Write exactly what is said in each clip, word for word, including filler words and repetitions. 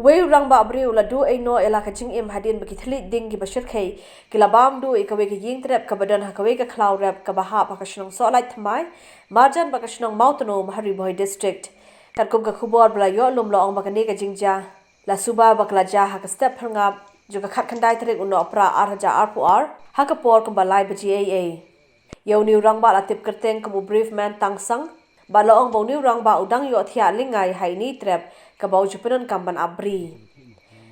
Uwei u rangbah briew u la duh ei noh ïa la ka jingim hadien ba ki thylliej ding kiba shyrkhei ki la bam duh ïa kawei ka ïing trep kaba don ha kawei ka khlaw rep kaba hap ha ka shnong Sohlait Thymmai, marjan bad ka shnong Mawtnum ha Ri Bhoi District. Katkum ka khubor ba la ïoh lum la ong ba kane ka jingjia la suba ba ka la jia ha ka step phyrngap jong ka khatkhyndai tarik u Nohprah ar hajar arphew ar ha ka por kumba lai baje eiei. Ïa une u rangbah la tip kyrteng kum u Brave Man Tangsang bad la ong ba une u rangbah u dang ïohthiah lyngngai ha ine i trep kaba u ju pyndonkam ban ap bri.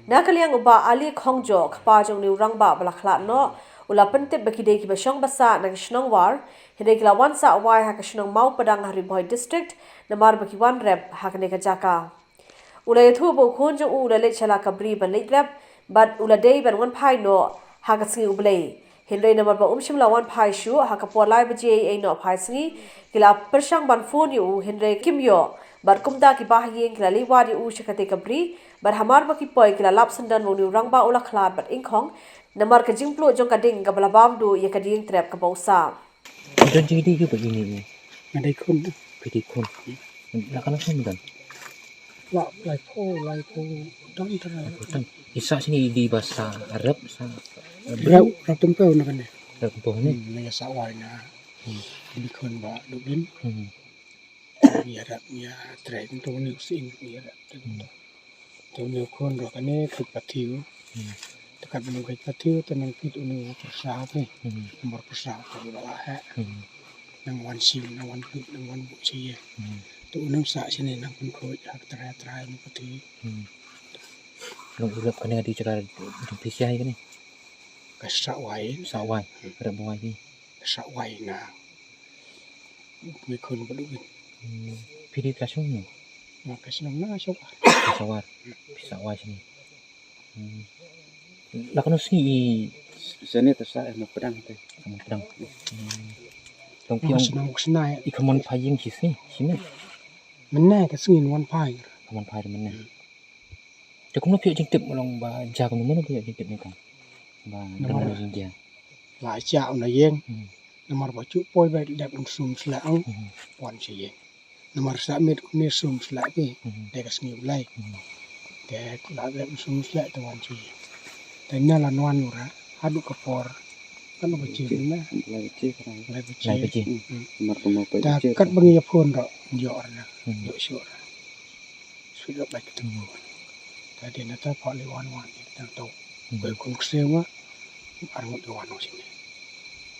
Na ka liang u Bah Ali Khongjoh, kpa jong une u rangbah ba la khlad noh, u la pyntip ba ki dei kiba shong ba sah na ka shnong War, hynrei ki la wan sah wai ha ka shnong Mawpadang ha Ri Bhoi District namar ba ki wan rep ha kane ka jaka. U la ïathuh ba u khun jong u u la leit sha la ka bri ban leit rep bad u la dei ban wan phai noh ha ka sngi U Blei. Hynrei namar ba um shym la wan phai shuh ha ka por lai baje eiei noh phai sngi, ki la pyrshang ban phone ïa u hynrei kim ïoh bad kumta ki bahaïing ki la leit wad ïa u sha katei ka bri bad hamar ba ki poi ki la lap syndon ba une u rangbah u la khlad bad ingkhong namar ka jingpluh jong ka ding kaba la bam duh ïa ka dieng trep kaba u sah. Don jingdie kiba ine ine. Nga dei khun. Phi dei khun. La ka long khun don. La lai phew lai phew don tara. Phew don. I sah shane i dei ba sah rep sah. Breu rep tympew na kane. Rep tympew ne. Hmm, na ïa sah wai na. Hmm. Dei khun ba duk din. Hmm. Ïa rep ïa trei tympew ne u sing ïa rep tympew. Te une u khun ruh kane khuid pathi u. Hmm. Te katba nang khuid pathi u te nang kit une u pyrsa te. Hmm. Namar pyrsa te u la lah heh. Hmm. Nang wan shim, nang wan khuid, nang wan buh shi ïa. Hmm. Te une u sah shane nang pynkhuid ha ka trai trai une u pathi. Hmm. Long u rep kane ka dei jaka jong phi shai kane. Ka sah wai. Sah wai. Hmm. Rep wai phi. Ka sah wai na. Ngi khun ba duk. Hmm. Phi dei ka shnong ne? Nga ka shnong na Shawar. Ka Shawar. Phi sah wai shane. Hmm. La kano sngi i shane ta sah mo pedang te. Mo pedang. Hmm. Long phi ong shnong shnai. I kham wan phai ïing shi sngi, shi ne. Mynne ka sngi wan phai. Kham wan phai mynne. Hmm. Te kumno phi ïoh jingtip long ba jia kumno, kumno phi ïoh jingtip ne kong? Ba namar dang jia. La jia una ïeng. Hmm. Namar ba ju poi ba dep un sum sla ang. Hmm. Wan shi ïeng. Namar sa miet kumne sum sla ki. Hmm. Te ka sngi u Blei. Hmm. Te la dep un sum sla te wan shi ïeng. Te na la nwan ura haduh ka por. Kan ba jia na. Lai baje. Lai baje. Lai baje. Hmm. Mar kumno pa ta jia. Kat ba ngi ïa phone ro ïoh na. Hmm. Ïoh shuh ra. Sweet up like tu. Tadi nata pa le wan wan ni tang tu. Hmm. Koi kun ksema. Arngut de wan sini.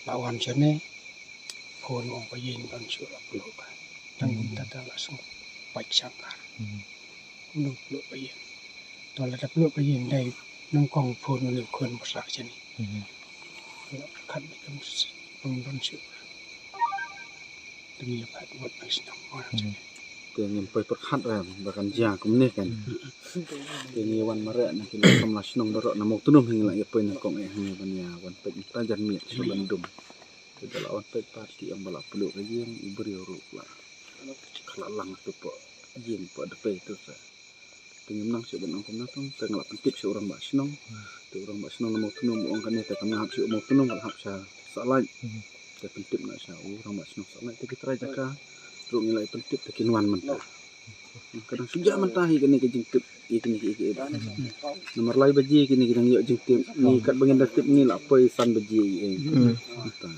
La wan sini. Phone ong pa yin ban shu la pulu ka. Tang tata la sung. Pai shangkar. Hmm. Ulu pulu pa yin. To la ta pulu pa yin dai. Nang kong phone ni kun ba sa sini. Hmm. Kan kan pang ban shu. Te ngi ïa phet wat na shnong. Hmm. Te ngim poi pyrkhat em ba kan jia kumne kan. Hmm. Te ngi wan mareh na ki nongsamla shnong baroh na Mawtnum hi ngi la ïa poi na kong eh hangne ban ïa wan peit mynta jan miet sha ban dum. Te da la wan peit pat ki ong ba la pluh ka ïing, u briew ruh la khlad lang tu po ïing po dpei tu sa. Te ngim nang shuh ban ong kumno tang, te nga la pyntip sha u rangbah shnong. Te u rangbah shnong na Mawtnum u ong kane te kam nang hap sha u Mawtnum, ka la hap sha Sohlait. Hmm. Te pyntip nga sha u rangbah shnong Sohlait te ki trai jaka ruh ngi la ïa pyntip te kin wan mynta. Ka dang shu jah mynta hi kane ka jingtip ïa kine ki, ki, ki. Namar lai baje kine ki dang ïoh jingtip. Ngi katba ngin da tip ngi la poi san baje ïa. Hmm. Mynta.